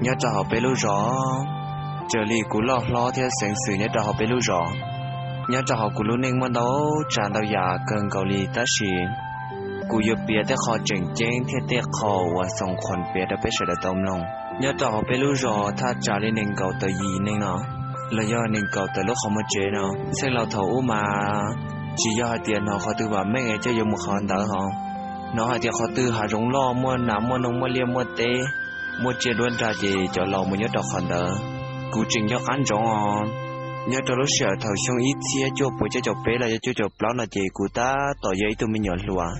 Nyob rau hauv peb lub zos, raws li kuv loj hlob thiab xeev xwm nyob rau hauv peb lub zos, nyob rau hauv kuv lub neej muaj ntau tsav ntau yam kawg nkaus li tab sis kuv yuav piav tej qho tseem ceeb thiab tej qho uas xoom qhuas piav rau peb sawv daws tau mloog. Nyob rau hauv peb lub zos thaj tsam li nees nkaum tawm yim neeg no, los yog nees nkaum tawm lub qhov muag tsev no, txheej laus thaum ub mas tsis yog hais tias hnov qhov twg vam meej coj yuav mus qhov ntawd hos. Hnov hais tias qhov twg hav zoov loj muaj nas muaj noog muaj liaj muaj teb, muaj tsiaj duab nrag ces cov laus mus nyob rau qhov ntawd. Kuv tseem nco qab ntsoov os, nyob rau lub sij hawm thaum xyoo ib txhiab cuaj puas cuaj caum peb los yog cuaj caum plaub no ces kuv tab tom yog ib tug me nyuam hluas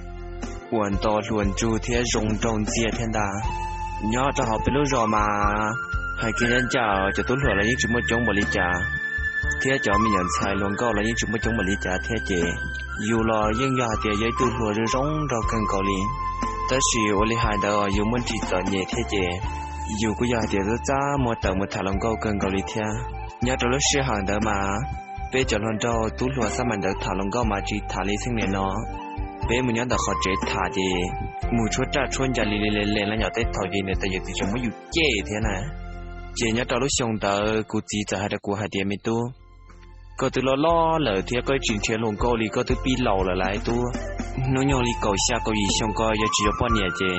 uas nto hluas ntsug thiab zoo nraug ntxiag thiab ntag. Nyob rau hauv peb lub zos mas hais kiag ncaj ncaj cov tub hluas los yeej tsis muaj coob npaum li cas, thiab cov me nyuam ntxhais hluas nkauj los yeej tsis muaj coob npaum li cas thiab ces yus los yeej yog hais tias yog ib tug hluas zoo zoo nraug kawg nkaus li. Tab sis ua li hais ntawd yus muaj ntsis txom nyem thiab ces yus kuj yog hais tias txaj txaj muag tawm mus tham hluas nkauj kawg nkaus li thiab. Nyob rau lub sij hawm ntawd mas peb cov hluas nraug tub hluas xab mais ntawd tham hluas nkauj mas tsis tham li txheej niaj no. Peb mus nyob ntawm qhov tsev tham ces mus tshuab raj tshuab ncas li li le le los nyom tej thaum ces niam tais yawm txiv tseem muab yus cem thiab na. Ces nyob rau lub xyoo ntawd kuv txiv txawm hais rau kuv hais tias, me tub, koj twb loj loj lawm thiab koj tsis nrhiav hluas nkauj li, koj twb pib laus lawm lauj tub. Hnub nyoog li kaum xya kaum yim xyoo ko yog tsis yuav poj niam ces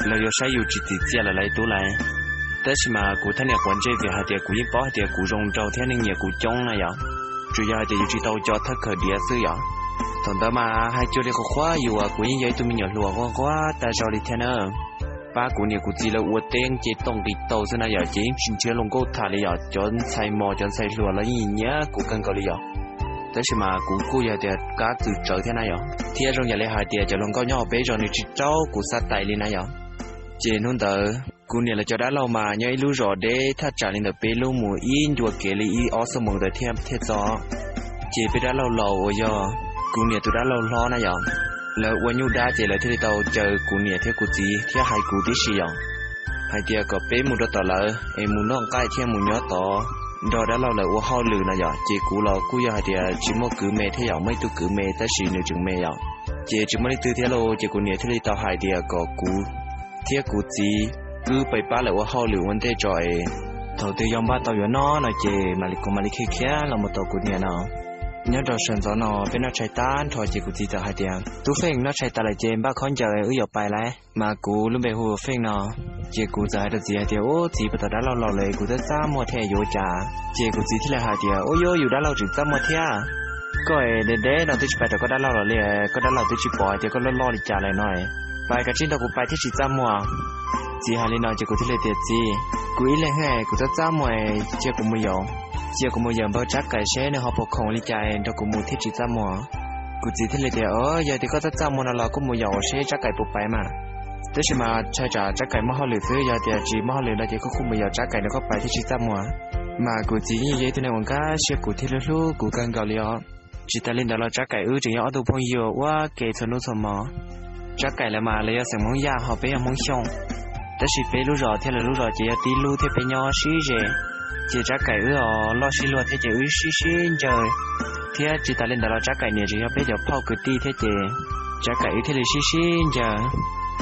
lawv yuav saib yus tsis txim txiaj lawm lauj tub lauj. Tab sis mas kuv thaj niam quav ntsej vim hais tias kuv yeej paub hais tias kuv zoo nraug thiab neeg nyiam kuv coob na yom. Tsuas yog hais tias yus tsis tau co thawj khaws diav xwb yom. Thaum ntawd mas hais cuag li qhuav qhuav yus as, kuv yeej yog ib tug me nyuam hluas nquag nquag tag zog li thiab na. Pab kuv niam kuv txiv lawv ua teb ces tau nqis tau xwb na yom, ces yeej tsis nrhiav hluas nkauj tham li yom. Cov ntxhais mos cov ntxhais hluas los yeej nyiam kuv kawg nkaus li yom. Tab sis mas kuv kuj yog tias kab txwm tsawv thiab na yom, thiab zoo yam li hais tias cov hluas nkauj nyob hauv peb zos nws tsis raub kuv xav tais li na yom. Ces hnub ntawd kuv niam lawv cov dab laug mas nyob ib lub zos deb thaj tsam li ntawm peb lub mus ib ncua kev li ib ob xuab moos ntawd thiaj thiaj txog. Ces peb dab laug laus uas yog kuv niam tus dab laug hlob na yom, lawv ua nyuj dab ces lawv thiaj li tau caw kuv niam thiab kuv txiv thiab hais kuv tib si yom, hais tias kom peb mus rau tom lawv es mus noj nqaij thiab mus nyob tod nrog dab laug lawv ua hauj lwm no yom. Ces kuv los kuj yog hais tias tsis muaj kwv me thiab yom, muaj ib tug kwv me tab sis nws tseem me yom, ces tsis muaj leej twg thiab lauj. Ces kuv niam thiaj li tau hais tias kom kuv thiab kuv txiv wb pais pab lawv ua hauj lwm ua ntej tso es thaum twg yog npaj tau yuav noj no ces mam li kuv mam li khiav khiav los mus tom kuv niam no. Nyob rau sawv ntxov no peb noj tshais tag nrho ces kuv txiv txawm hais tias, tub Feej, noj tshais tas lawm ces npaj khaub ncaws wb yuav pais lawm. Mas kuv lub npe hu Feej no. Ces kuv txawm hais rau txiv hais tias, ub txiv, puas tom dab laug laus lawm kuv twb txaj muag thiab yuav ua cas? Ces kuv txiv thiaj li hais tias, ub yuav, yus dab laug tseem txaj muag thiab. Koj es deb deb no twb tsis pais rau koj dab laug los li, koj dab laug twb tsis pom hais tias koj loj loj li cas lawm no, pais kav tsij nrog kuv pais thiaj tsis txaj muag. Txiv hais li no ces kuv thiaj li tias, txiv, kuv ib leeg kuv txaj txaj muag, cia kuv mus yaum, cia kuv mus yaum npawg Tsab Kaim seb nws ho puas khoom li cas nrog kuv mus thiaj tsis txaj muag. Kuv txiv thiaj li tias, yog tias koj txaj txaj muag no los koj mus yaum seb Tsab Kaim puas pais mas. Tab sis mas ntshai tsam Tsab Kaim muaj hauj lwm xwb, yog tias tsis muaj hauj lwm no ces koj kuj mus yaum Tsab Kaim nrog koj pais thiaj tsis txaj muag. Mas kuv txiv yeej yog ib tug neeg uas nkag siab kuv thiab hlub hlub kuv kawg nkaus li os. Tsis tas li ntawd los Tsab Kaim wb tseem yog ob tug phooj ywg uas ua ke txhua hnub txhua hmo. Tsab Kaim lawv mas lawv yog xeem Hmoob Yaj ho peb yog Hmoob Xyooj, tab sis peb lub zos thiab lawv lub zos ces yog tib lub thiab peb nyob sib ze. Ces Tsab Kaim wb os loj sib luag thiab ces wb sib sib ncaws, thiab tsis tas li ntawd los Tsab Kaim niam tseem yog peb cov phauj kwv tij thiab ces Tsab Kaim wb thiaj li sib sib ncaws.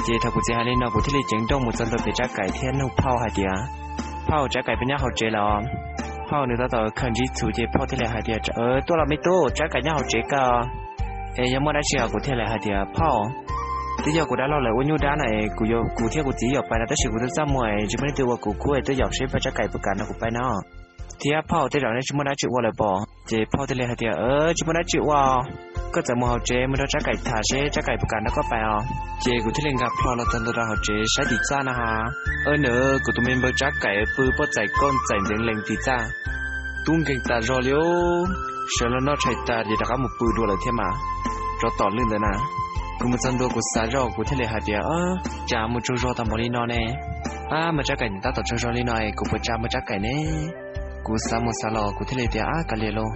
Ces thaum kuv txiv hais li no kuv thiaj li ceev nrooj mus txog ntua pem Tsab Kaim thiab nug phauj hais tias, phauj, Tsab Kaim puas nyob hauv tsev lawm os? Phauj nws tab tom khaws ntsib txhuv ces phauj thiaj li hais tias, tuaj los me tub, Tsab Kaim nyob hauv tsev kawg. Es yog muaj dab tsi os? Kuv thiaj li hais tias, phauj, twb yog kuv dab laug lawv ua nyuj dab no es kuv thiab kuv txiv yuav pais no tab sis kuv twb txaj muag es tsis muaj leej twg ua kuv khub es tuaj yaum seb pab Tsab Kaim puas kam nrog kuv pais no. Thiab phauj, tej zaum nej tsis muaj dab tsi ua lawm pom? Ces phauj thiaj li hais tias, tsis muaj dab tsi ua, koj txawm mus hauv tsev mus nrog Tsab Kaim tham seb Tsab Kaim puas kam nrog koj pais os. Ces kuv thiaj li nkag plho los txog ntua rau hauv tsev saib tim txaj na has, nws kuv tus me npawg Tsab Kaim pw poj txais koj txais ntxeev lees tim txaj, tub nkeeg tas zog li. Sawv los noj tshais tas ces rov qab mus pw dua lawm thiab mas, rov tom lwj ntawd na. Kuv mus txog ntua kuv xav zoj kuv thiaj li hais tias, cas mus tsaug zog tag npaum li no ne? Ab, npawg Tsab Kaim tab tom tsaug zog li no es kuv puas tsa npawg Tsab Kaim ne? Kuv xav mus xav los kuv thiaj li tias, ab, kav liam lauj,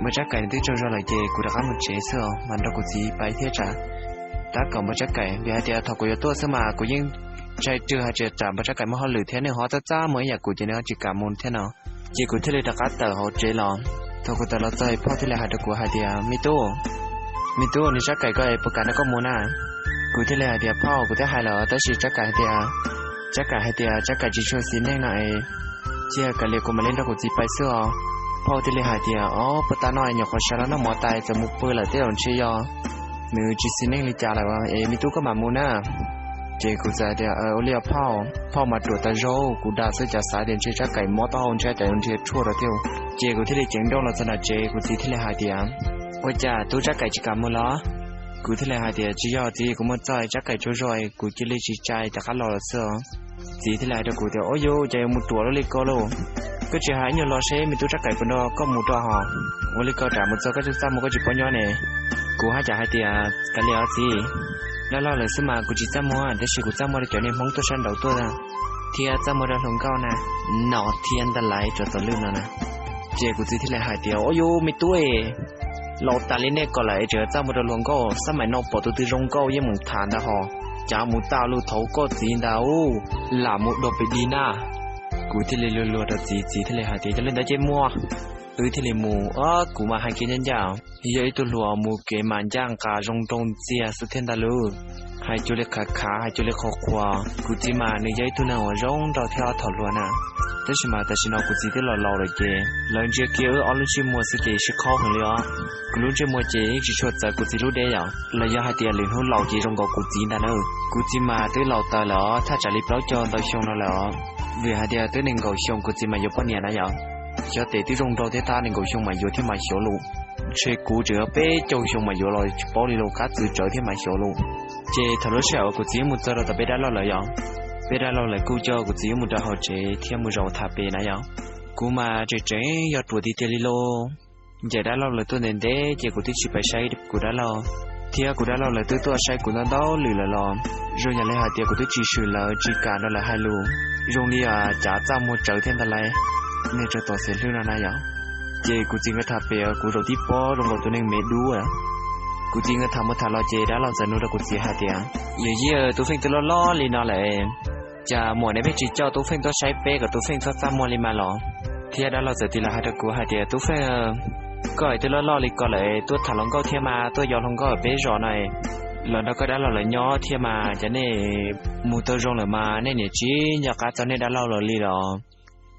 npawg Tsab Kaim nws twb tsaug zog lawm ces kuv rov qab mus tsev xwb os, mam nrog kuv txiv pais thiab tsam tab kaum npawg Tsab Kaim, vim hais tias thaum kuv yuav tuaj xwb mas kuv yeej ntshai rwg hais tias tsam npawg Tsab Kaim muaj hauj lwm thiab nws ho txaj txaj muag ib yam kuv ces nws ho tsis kam mus thiab no. Ces kuv thiaj li rov qab tawm hauv tsev los. Thaum kuv tawm los txog phauj thiaj li hais rau kuv hais tias, me tub, me tub, nws Tsab Kaim ko puas kam nrog koj mus na? Kuv thiaj li hais tias, phauj, kuv twb hais lawm tab sis Tsab Kaim hais tias Tsab Kaim hais tias, Tsab Kaim tsis tshua xis neej no es, cia kav liam kuv mam li nrog kuv txiv pais xwb os. Phauj thiaj li hais tias, Ob, puag ta no nyuam qhuav sawv los noj mov tas txawm mus pw lawm tej zaum ntshe yog nws tsis xis neej li cas lawm es me tub koj mam mus na. Ces kuv txawm tias, Ua li os phauj. Phauj mas ruam tas zog, kuv dag xwb cas xav tias ntshe Tsab Kaim mob taub hau ntshe cas yuav nrhiav tshuaj rau thiab. Ces kuv thiaj li ceev nrooj los txog nram tsev, kuv txiv thiaj li hais tias, Ua cas tub Tsab Kaim tsis kam mus los? Kuv thiaj li hais tias, Tsis yog txiv, kuv mus txog Tsab Kaim tsaug zog kuv cia li tsis tsa rov qab los lawm xwb os. Txiv thiaj li hais rau kuv tias, Ua cas yuav mus ruam luaj li ko lauj? Koj tsis hais ib nyuag lo seb me tub Tsab Kaim puas nrog koj mus rau hos? Ua li ko tsam mus txog koj txaj muag koj tsis paub nyob ne. Kuv haj yam hais tias, Kav liam os txiv, dab laug lawm xwb mas kuv tsis txaj muag, tab sis kuv txaj muag rau cov niag Hmoob tuaj sab nraud tuaj thiab txaj muag rau hluas nkauj na, no thiab ntag lauj, cov txom lwj no na. Ces kuv txiv thiaj li hais tias, Ua yus me tub es, laus tas li nej ko lawm es tseem txaj muag rau hluas nkauj, xab maim no pom tus twg zoo nkauj yeej mus tham ntag hos, cas mus tau lus thaum koj txiv ntag, lam mus dua pem di na. Kuv thiaj li luag luag rau txiv, txiv thiaj li hais tias, Yog li ntawd ces muaj. Wb thiaj li mus, kuv mas hais kiag ncaj ncaj, yog ib tug hluas mus kev mas ncaj nqa zoo nraug ntxiag xwb thiab ntag lauj. Hais cuag li khav khav, hais cuag li qhuas qhuas. Kuv txiv mas nws yog ib tug neeg uas zoo nraug thiab thaum hluas na, tab sis mas tam sim no kuv txiv twb los laus lawm ces lawv ntsia kiag wb ob lub ntsej muag xwb ces sib qhaub heev li os. Kuv lub ntsej muag ces yeej tsis tshua txawv kuv txiv lub deb yom, los yog hais tias lwm hnub laus ces zoo nkaus kuv txiv ntag na. Kuv txiv mas twb laus tawv lawm os, thaj tsam li plaub caug ntau xyoo no lawm os. Vim hais tias twb nees nkaum xyoo kuv txiv mas yuav poj niam na yom. Xyov tes twb zoo nraug thiab, thaj nees nkaum xyoo mas yuav thiab mas xyov lauj. Ntshe kuv tseem yuav peb caug xyoo mas yuav los tsis paub li lauj, qab txwv tsawv thiab mas xyov lauj. Ces thaum lub sij hawm uas kuv txiv mus txog rau tom peb dab laug lawv yom, peb dab laug lawv kuj coj kuv txiv mus rau hauv tsev thiab mus zaum tham pem na yom. Kuv mas tseem tseem yog ruam tiag tiag li lauj. Ncaim dab laug lawv tuaj ntev ntev ces kuv twb tsis pais saib kuv dab laug, thiab kuv dab laug lawv twb tuaj saib kuv ntau ntau lwm lawm los zoo yam li hais tias kuv twb tsis swm lawv, tsis kam nrog lawv hais lus. Zoo li cav txaj muag tsawv thiab ntag lauj, neeg tsaug tom xiam hlwb no na yom. Ces kuv txiv nkawd tham pem, kuv zaum tib pob zoo nkaus tus neeg me dub. Kuv txiv nkawd tham mus tham los ces dab laug txawm nug rau kuv txiv hais tias, Yawm yij, Tub Feej twb loj loj li no lawm, cas muam nej pheej tsis coj Tub Feej tuaj saib peb kom Tub Feej txhob txaj muag li mas los? Thiab dab laug txawm tig los hais rau kuv hais tias, Tub Feej, koj twb loj loj li ko lawm, tuaj tham hluas nkauj thiab mas, tuaj yos hluas nkauj peb zos no los nrog koj dab laug lawv nyob thiab mas, cas nej mus tau zoo lawm mas nej niam tsis nco qab txog nej dab laug lawv li los?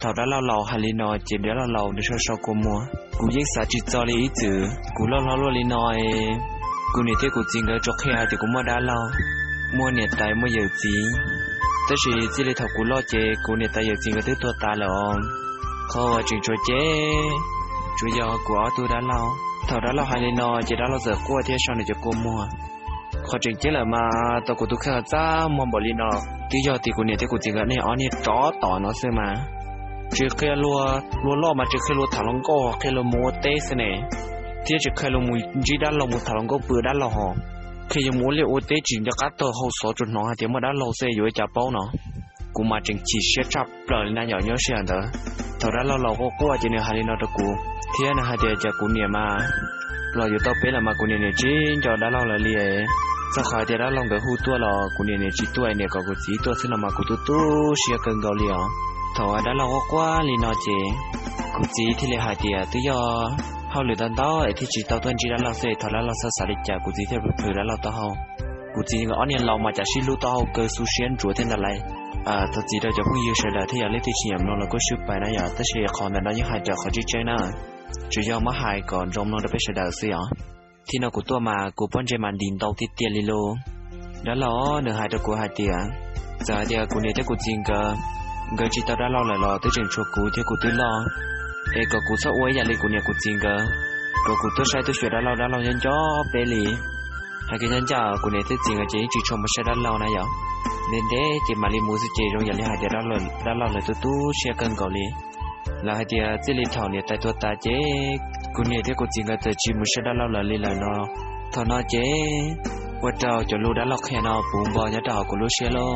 Thaum dab laug laus hais li no ces dab laug laus nws sau sau kua muag. Kuv yeej xav tsis txog li ib txwm kuv loj hlob luaj li no, kuv niam thiab kuv txiv nkawd tsuas qhia hais tias kuv muaj dab laug, muaj niam tais muaj yawm txiv, tab sis txij li thaum kuv loj ces kuv niam tais yawm txiv nkawd twb tuag tas lawm os. Qhov uas tseem tsuas cem tsuas yog kuv ob tug dab laug. Thaum dab laug hais li no ces dab laug txawm quaj thiab sau nws cov kua muag. Qhov tseem ceeb lawm mas tau kuv tus kheej txaj muag npaum li no, twb yog tias kuv niam thiab kuv txiv nkawd niag ob niag tsov tom no xwb mas, tsis qhia luag, luag loj mas tsis qhia luag tham hluas nkauj, qhia luag mus ua teb xwb ne, thiab tsis qhia luag mus ntsib dab laug mus tham hluas nkauj pw dab laug hos, qhia yog mus ua liaj ua teb tsis nco qab taug hau xov tsuas hnov hais tias muaj dab laug xwb yuav ua cas paub no. Kuv mas tseem chim siab tshaj plaws li na yom nyob sij hawm ntawd. Thaum dab laug laus quaj quaj ces nws hais li no rau kuv thiab nws hais tias cas kuv niam mas los yuav tau peb lawm mas kuv niam niam tsis nco dab laug lawv li. Txawm qhov tias dab laug nkawd hu tuaj los kuv niam niam tsis tuaj, niam kom kuv txiv tuaj xwb no mas kuv tu tu siab kawg nkaus li os. Thaum dab laug quaj quaj li no ces kuv txiv thiaj li hais tias twb yog hauj lwm ntau ntau es thiaj tsis tau tuaj ntsib dab laug xwb, thov dab laug txhob xav li cas. Kuv txiv thiaj plhws dab laug taub hau. Kuv txiv nkawd ob niag laus mas cas sib hlub taub hau kawg, xu siab ntsuav thiab ntag lauj. Thov txim rau cov phooj ywg sawv daws thiab yog leej twg tsis nyiam mloog los kuj swb pais na yom, tab sis qhov ntawm no yeej hais raws qhov tseeb tseeb na, tsuas yog muab hais kom nroo mloog rau peb sawv daws xwb os. Thaum no kuv tuaj mas kuv pob ntseg mas ntim ntau tiag tiag li lauj. Dab laug nws hais rau kuv hais tias, txawm hais tias kuv niam thiab kuv txiv nkawd, nkawd tsis tau dab laug lawm los twb tseem tshuav kuv thiab kuv twb loj, es kom kuv txhob ua ib yam li kuv niam kuv txiv nkawd, kom kuv tuaj saib tuaj xyuas dab laug, dab laug nyob nco peb li. Hais kiag ncaj ncaj kuv niam thiab txiv nkawd ces yeej tsis tshua mus saib dab laug na yom. Ntev ntev ces mam li mus xwb ces zoo yam li hais tias dab laug lawv tu tu siab kawg nkaus li. Lawv hais tias txij li thaum niam tais tuag tas ces kuv niam thiab kuv txiv nkawd txawm tsis mus saib dab laug lawv li lawm no. Thaum no ces ua rau cov lus dab laug qhia no puv npo nyob rau hauv kuv lub siab lauj.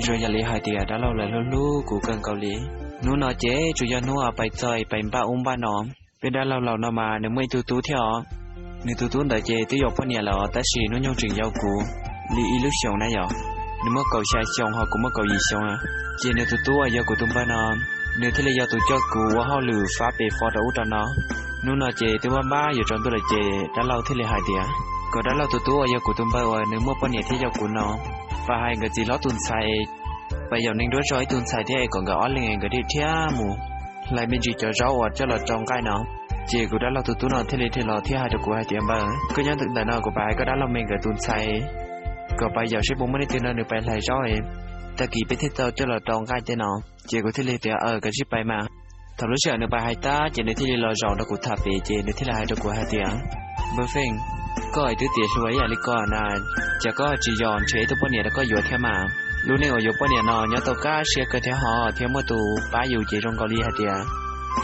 Zoo yam li hais tias dab laug lawv hlub hlub kuv kawg nkaus li. Hnub no ces tsuas yog hnub pais txog pais npaj ub npaj no. Peb dab laug laus no mas nws muaj ib tug tub thiab os. Nws tus tub ntawd ces twb yuav poj niam lawm tab sis hnub nyoog tseem yau kuv li ib lub xyoos na yom. Nws muaj kaum xya xyoo ho kuv muaj kaum yim xyoo. Ces nws tus tub uas yog kuv tus npawg no, nws thiaj li yog tus coj kuv ua hauj lwm fab pes fo rau ub rau no. Hnub no ces twb muaj npab yuav tsaus ntuj lawm ces dab laug thiaj li hais tias kom dab laug tus tub uas yog kuv tus npawg uas nws muaj poj niam thiab yau kuv no, pab hais nkawd txiv hlob tus ntxhais Pais yaum neeg nruab zog ib tug ntxhais thiab es kom nkawd ob leeg nkawd thiaj rhiab mus hlais me ntsis cov zaub uas coj los rau nqaij no. Ces kuv dab laug tus tub no thiaj li dhia los thiab hais rau kuv hais tias, Npawg, koj nyob ntawm no kuv pais hais koj dab laug me nkawd tus ntxhais kom pais yaum seb puas muaj leej twg nrog nws pais hlais zaub, tag kis peb thiaj tau coj los rau nqaij tej no. Ces kuv thiaj li tias, Aws, koj cia li pais mas. Thaum lub sij hawm nws pais hais tag ces nws thiaj li los zaum rau kuv tham pem ces nws thiaj li hais rau kuv hais tias, Npawg Feej, koj twb tiav hluas ib yam li ko na, cas koj tsis yog nrhiav ib tug poj niam rau koj yuav thiab mas? Lub neej uas yuav poj niam no nyob tau kaj siab kawg thiab hos, thiab muaj tus pab yus ces zoo nkaus li hais tias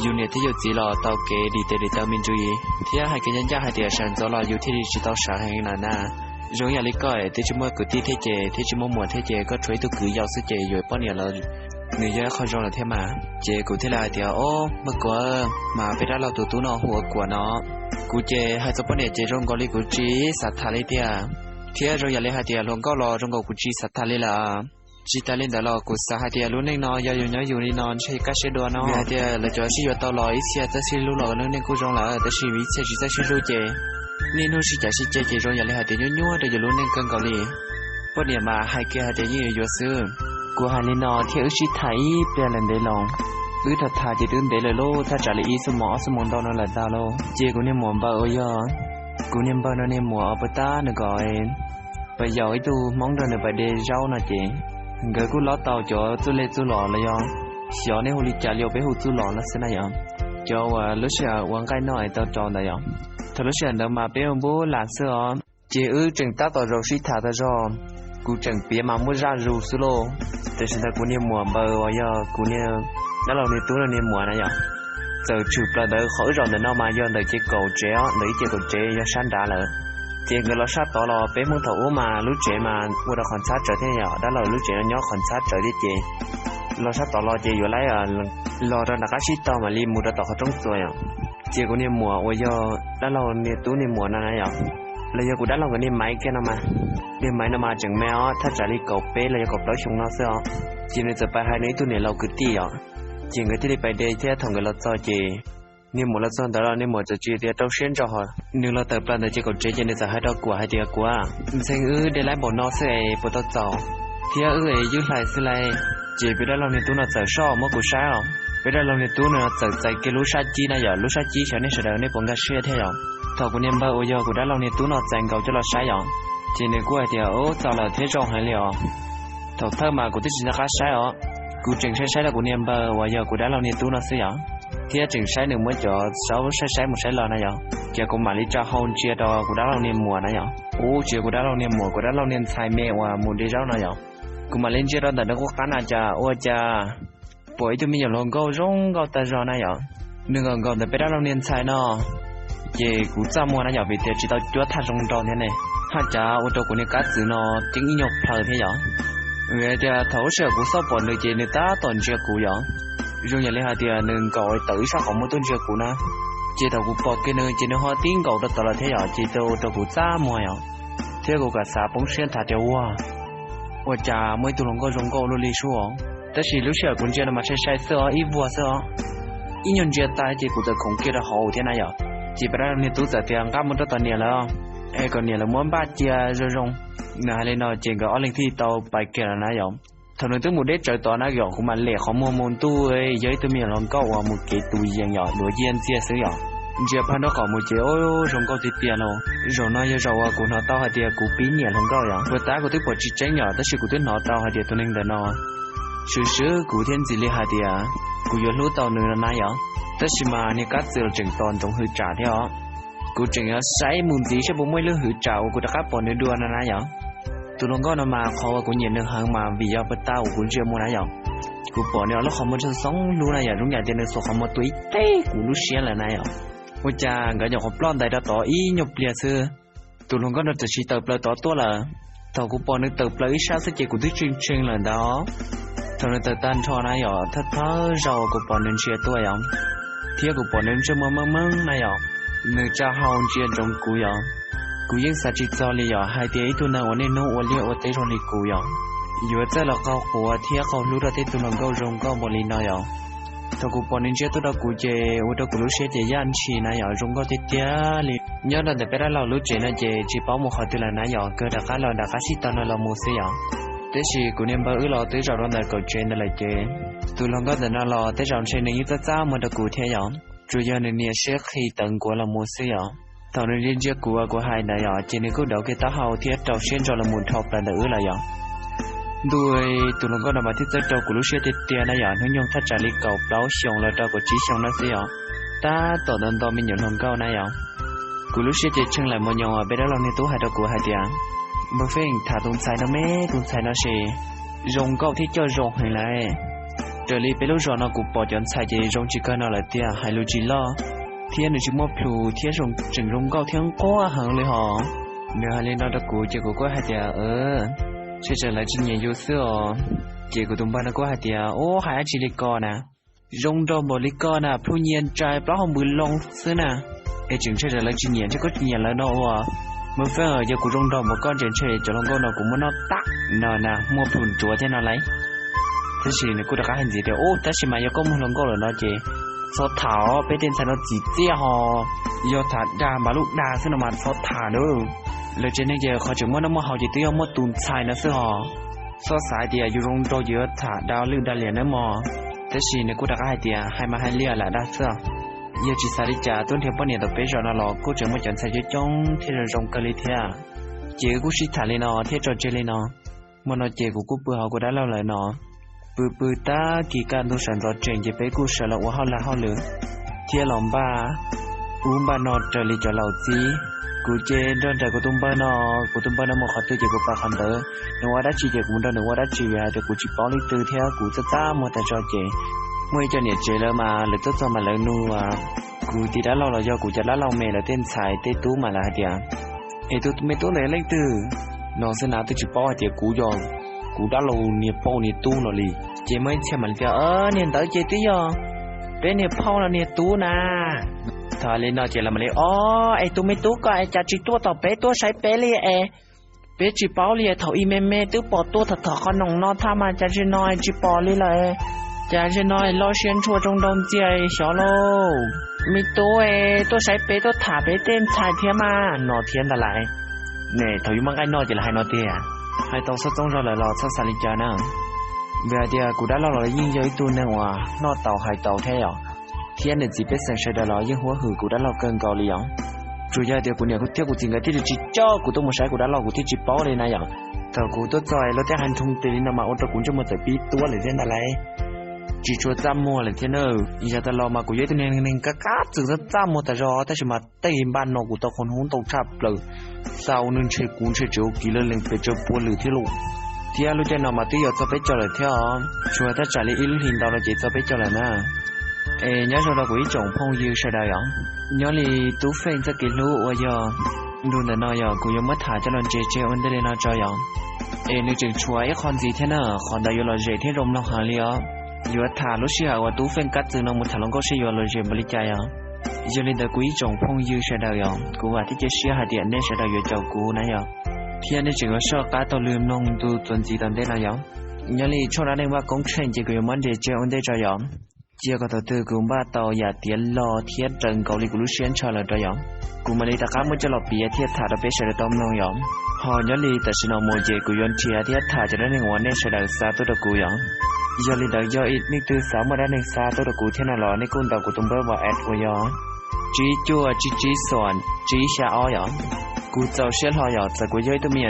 yus niam thiab yus txiv los tau kev dim tes dim taw me ntsis, thiab hais kev ncaj ncaj hais tias sawv ntxov los yus thiaj li tsis tau sawv heev lawm na. Zoo ib yam li koj twb tsis muaj kwv tij thiab ces thiab tsis muaj muam thiab ces koj tshuav ib tug kwv yau xwb ces yuav poj niam los nws yog ib qho zoo lawm thiab mas. Ces kuv thiaj li hais tias, Ob, npawg Kuam, mas peb dab laug tus tub no hu ua Kuam no. Kuv ces hais txog poj niam ces zoo nkaus li kuv tsis xav tham li tiag, thiab zoo yam li hais tias hluas nkauj los zoo nkaus kuv tsis xav tham li lawm. Tsis tas li ntawd los kuv xav hais tias lub neej no yog yus nyob yus li no ntshe kaj siab dua no. Vim hais tias lawv cov sib yuav tau los ib txhia txawj sib hlub los lub neej kuj zoo lawm, tab sis ib txhia tsis txawj sib hlub ces niaj hnub sib cav sib ceg ces zoo yam li hais tias nyuaj nyuaj rau yus lub neej kawg nkaus li. Poj niam mas hais kiag hais tias yeej yuav yuav xwb. Kuv hais li no thiab wb sib tham ib pliag lawm ntev loo. Wb tham tham ces twb ntev lawm lauj, thaj tsam li ib xuab moos ob xuab moos ntau no lawm ntag lauj. Ces kuv niag muam npawg uas yog, kuv niag npawg no niag muam uas puag ta nws kom pab yaum ib tug Hmoob nrog nws pais de zaub no ces nkawd kuj lob tau cov txuj lej txuj lom los yog xyov nej hu li cas li, peb hu txuj lom no xwb na yom. Cov uas lub sij hawm ua nqaij noj es tau rau ntawd yom. Thaum lub sij hawm ntawd mas peb ua npub lam xwb os. Ces wb tseem tab tom zaum sib tham tas zog, kuv tseem piav mas muaj zaj zus xwb lauj. Tam sim ntawd kuv niag muam npawg uas yog kuv niag dab laug niag tub no niag muam na yom, txawm tshwm plaws ntawd qhov wb zaum ntawm no mas yog ntawm ces kaum tsev os, ntawm ib ces kaum tsev yog sab nrad lawm. Ces nkawd los sab tod los peb Hmoob thaum ub mas lub tsev mas ua rau qhov ntxhab tsawv thiab yom, dab laug lub tsev no nyob qhov ntxhab tsawv thiab ces los sab tod los ces yuav laib los rau nram qab sib tog mam li mus rau tom qhov roob txuas yom. Ces kuv niag muam uas yog dab laug niag tub niag muam no na yom, los yog kuv dab laug nkawd niag Maiv kiag no mas, niag Maiv no mas tseem me os, thaj tsam li kaum peb los yog kaum plaub xyoo no xwb os. Ces nws txawm pais hais nws ib tug niam laus kwv tij yom, ces nkawd thiaj li pais de thiab thaum nkawd los txog ces niag muam los txog ntawd los niag muam txawm tsis tias rau siab ntso hos nws los tawm plaws ntawm ces kaum tsev ces nws txawm hais rau Kuam hais tias, Kuam, ntxhee wb de laib npaum no xwb es puas tau txaus, thiab wb es ywj hlais xwb lauj. Ces peb dab laug niag tub no txawm soj muab kuv saib os. Peb dab laug niag tub no txawm txais kiag lub sab cib na yom, lub sab cib xyov nej sawv daws nej puas nkag siab thiab yom. Thaum kuv niag npawg uas yog kuv dab laug niag tub no txais nkaus coj los saib yom, ces nws kuj hais tias, Ub, txaus lawm thiab zoo heev li os. Thaum thawj mas kuv twb tsis nco qab saib os, kuv tseem saib saib rau kuv niag npawg uas yog kuv dab laug niag tub no xwb yom, thiab tseem saib nws muab cov zaub saib saib mus saib los na yom. Ces kuv mam li tsa hau ntsia rau kuv dab laug niag muam na yom. Ub, tsis yog kuv dab laug niag muam, kuv dab laug niag ntxhais me uas mus de zaub no yom. Kuv mam li ntsia rau ntawm nws qub qab na cas ua cas pom ib tug me nyuam hluas nkauj zoo nkauj tag zog na yom. Nws nkaum nkaus ntawm peb dab laug niag ntxhais no, ces kuv txaj muag na yom, vim tias tsis tau cuab thaj zoo nraug thiab ne, haj cav ua rau kuv niag kab txwv no ceeb ib nyuag plhaw thiab yom. Vim hais tias thaum lub sij hawm kuv xauj pom nws ces nws tab tom ntsia kuv yom, zoo yam li hais tias nws nkaum tawm ib sab qhov muag tuaj ntsia kuv na. Ces thaum kuv pom kiag nws ces nws ho tib nkaum rau tod lawm thiab yom, ces ua rau kuv txaj muag yom, thiab kuv kam xav poob siab nthav tias ua, ua cas muaj ib tug hluas nkauj zoo nkauj luaj li sub. Tab sis lub sij hawm kuv ntsia no mas sai sai xwb os, ib vuag xwb os. Ib nyuag ntsia tas ces kuv txawm khoov kiag rau hauv thiab na yom. Ces peb dab laug niag tub txawm tias, Nqa mus rau tom niam lawv, es kom niam lawv muab npaj cia zoo zoo. Nws hais li no ces nkawd ob leeg thiaj tau pais kiag lawm na yom. Thaum nws twb mus deb tsawv tod na yom, kuv mam lem qhov muag mus ntuj, yog ib tug me nyuam hluas nkauj uas mus kev tus yees yom, duav nciaj ntxiag xwb yom. Ntsia phaj nraub qaum mus ces ub, zoo nkauj tiag tiag lauj. Zaum no yog zaum uas kuv hnov tau hais tias kuv pib nyiam hluas nkauj yom. Puag ta kuv twb pom tsis tseeb yom, tab sis kuv twb hnov tau hais tias tus neeg ntawm no swm swm kuv thiab ntxim li hais tias kuv yuav hlub tau nws no na yom. Tab sis mas niag kab txwv los tseem tos ntsoov hwv tsam thiab os. Kuv tseem yuav saib mus ntxiv saib puas muaj ib lub hwv tsam uas kuv rov qab pom nws dua no na yom. Tus hluas nkauj no mas qhov uas kuv nyiam nws heev mas vim yog puag ta uas kuv ntsia mus na yom, kuv pom nws lub qhov muag txoov hlub na yom, zoo yam tias nws xuas qhov muag tua ib teg kuv lub siab lawm na yom. Ua cas nkawd nyuam qhuav ploj ntais rau tod ib nyuag pliag xwb, tus hluas nkauj no txawm sis tawm plaws tod tuaj lawm. Thaum kuv pom nws tawm plaws ib sab xwb ces kuv twb tshee tshee lawm ntag. Thaum nws tawm tag nrho na yom, thawj thawj zaug kuv pom nws ntsia tuaj yom, thiab kuv pom nws ntsej muag meej meej na yom, nws tsa hau ntsia ntsoov kuv yom. Kuv yeej xav tsis txog li yom, hais tias ib tug neeg uas niaj hnub ua liaj ua teb zoo li kuv yom, yuav txawj los qaug quav thiab qaug hlub rau tej tug hluas nkauj zoo nkauj npaum li no yom. Thaum kuv pom nws ntsia tuaj rau kuv ces ua rau kuv lub siab ces yaj ntshis na yom, zoo nkauj tiag tiag li. Nyob rau ntawm peb dab laug lub tsev no ces tsis paub mus qhov twg lawm na yom, kawg rov qab los nram qab sib tog no los mus xwb yom. Tiam sis kuv niag npawg wb los twb zaum rau ntawm kaum tsev ntawd lawm ces tus hluas nkauj ntawm no los tej zaum ntshe nws yeej txaj txaj muag rau kuv thiab yom, tsuas yog nws niam siab qhi tawv nkuav los mus xwb yom. Thaum nws ntsia ntsia kuv uas kuv hais ntawd yom ces nws kuj dauv kiag taub hau thiab rau siab ntso los mus dhau plaws ntawm wb lawm yom. Ntuj, tus hluas nkauj no mas thiaj txawj rau kuv lub siab tiag tiag na yom, hnub nyoog thaj tsam li kaum plaub xyoos los rau kaum tsib xyoos no xwb yom. Tab tom nto nto me nyuam hluas nkauj na yom. Kuv lub siab ces tsheej lawm mos nyoos uas peb dab laug niag tub hais rau kuv hais tias, npawg Feej, tham tus ntxhais no me, tus ntxhais no ces zoo nkauj thiab coj zoo heev lawm. Raws li peb lub zos no kuv pom cov ntxhais ces zoo tsis kawg no lawm tiag, hais lus tsis loj thiab nws tsis muaj plhus thiab tseem zoo nkauj thiab nquag heev li hos. Nws hais li no rau kuv ces kuv kuj hais tias, ntshe tseem lawv tsis nyiam yus xwb os. Ces kuv tus npawg no kuj hais tias, ub, hais dab tsi li ko na, zoo nraug npaum li ko na, plhu nyias ntsais plaub hau npws loo xwb na. Es tseem ntshe tseem lawv tsis nyiam, ntshe koj tsis nyiam lawv no ua. Npawg Feej, yog kuv zoo nraug npaum koj ntshe ntshe cov hluas nkauj no kuv muab noj tag no na, muaj plhus ntsuav thiab no lauj. Tab sis nws kuj rov qab hais ntxiv tias, ub, tab sis mas yog koj muaj hluas nkauj lawm no ces txhob tham, peb tej ntxhais no txim txiaj hos. Yog tham dag npav lub dag xwb no mas txhob tham nawb. Lawv tsev neeg ces qhov tseem muaj noj muaj haus ces twb yog muaj tus ntxhais no xwb hos. Txhob xav hais tias yus zoo nraug ces yuav tham dag lwj dag liam nawb mog. Tab sis nws kuj rov qab hais tias, hais mas hais li lam dag xwb. Yog tsis xav li cas tuaj nrhiav poj niam tom peb zos no los kuj tseem muaj cov ntxhais coob coob thiab zoo zoo kawg li thiab. Ces wb kuj sib tham li no thiab tso tseg li no. Hmo no ces kuv kuj pw hauv kuv dab laug lawv no. Pw pw tag kis kaj ntug sawv ntxov tsees ces peb kuj sawv los ua hauj lag hauj lwm thiab los npaj ub npaj no raws li cov laus txib. Kuv ces nrog nraim kuv tus npawg no, kuv tus npawg no mus qhov twg ces kuv pais qhov ntawd, nws ua dab tsi ces kuv mus nrog nws ua dab tsi vim hais tias kuv tsis paub leej twg thiab kuv txaj txaj muag tas zog ces muaj ib co niam tsev lawv mas lawv tuaj txog mas lawv nug kuv tus dab laug los yog kuv cov dab laug me lawv tej ntxhais tej tub mas lawv hais tias, es tus me tub ntawd yog leej twg no xwb na, twb tsis paub hais tias kuv yog kuv dab laug niag phauj niag tub no li. Ces muaj ib txhia mam li tias, niag ntawd ces twb yog peb niag phauj no niag tub na. Thaum li no ces lawv mam li, o, es tus me tub ko es cas tsis tuaj tom peb tuaj saib peb li es peb tsis paub li, thaum ub me me twb pom tuaj tham tham qhov noom no thaj mas cas zaum no tsis pom li lawm. Cas zaum no loj siab ntshua zoo nraug ntxiag xyov lauj. Me tub, tuaj saib peb tuaj tham peb tej ntxhais thiab mas no thiab ntag lauj. Ne thaum yus muaj nqaij noj ces lawv hais no tiag. Hais tau txhob txob zog lawm los txhob xav li cas na. Vim hais tias kuv dab laug los yeej yog ib tug neeg uas noj tau hais tau thiab yom, thiab niam txiv pej xeem sawv daws los yeej huab hwm kuv dab laug kawg nkaus li yom. Tsuas yog tias kuv niam thiab kuv txiv nkawd thiaj li tsis coj kuv tuaj mus saib kuv dab laug kuv thiaj tsis paub li na yom. Thaum kuv tuaj txog lawv tej hais nroo tes li no mas ua rau kuv ntsej muag txawm pib tuab lawm thiab ntag lauj. Tsis tshua txaj muag lawm thiab na. Yav tas los mas kuv yog ib tug neeg kab kab txwm txaj txaj muag tas zog tab sis mas tej npaj no kuv tau qhov hnub ntau tshaj plaws. Xaus nws ntshe kuv ntshe tseem ua kiv lawv lees pes tsawg pua lwm thiab lauj. Thiab lub caij no mas twb yuav txog peb caug lawm thiab os, tshuav thaj tsam li ib lub hlis ntau no ces txog peb caug lawm na. Es nyob zoo rau kuv ib tsoom phooj ywg sawv daws yom, nyob li Tub Feej txoj kev hlub uas yog ntu ntawm no yog kuv yuav muab tham coj los ntses tseg ua ntej li no tso yom. Es nws tseem tshuav ib qho ntxiv thiab na, qhov ntawd yuav lom zem thiab zoo mloog heev li os. Yuav tham lub sij hawm uas Tub Feej kab txwm no mus tham hluas nkauj seb yuav lom zem npaum li cas yom. Yog li ntawd kuv ib tsoom phooj ywg sawv daws yom, kuv vam thiab cia siab hais tias nej sawv daws yuav caum kuv na yom, thiab nej tseem yuav soj qab taug lw mloog ntu txuas ntxiv tom ntej no yom. Nyob li tshooj dab neeg Vaj Koob Tsheej ces kuv yuav muab ntses tseg ua ntej tso yom. Cia kom thaum twg kuv npaj tau yam tiav log thiab raws nkaus li kuv lub siab ntshaw lawm rau yom, kuv mam li rov qab muab coj los piav thiab tham rau peb sawv daws tau mloog yom. Ho nyob li tam sim no mus ces kuv yuav nrhiav thiab tham cov dab neeg uas nej sawv daws xa tuaj rau kuv yom. Yog li ntawd yog leej twg xav muaj dab neeg xa tuaj rau kuv thiab no los nej kuj ntaus kuv tus npawb WhatsApp uas yog tsib cuaj tsib tsib xoom tsib xya ob yom. Kuv txaus siab hlo yom, txawm kuv yog ib tug me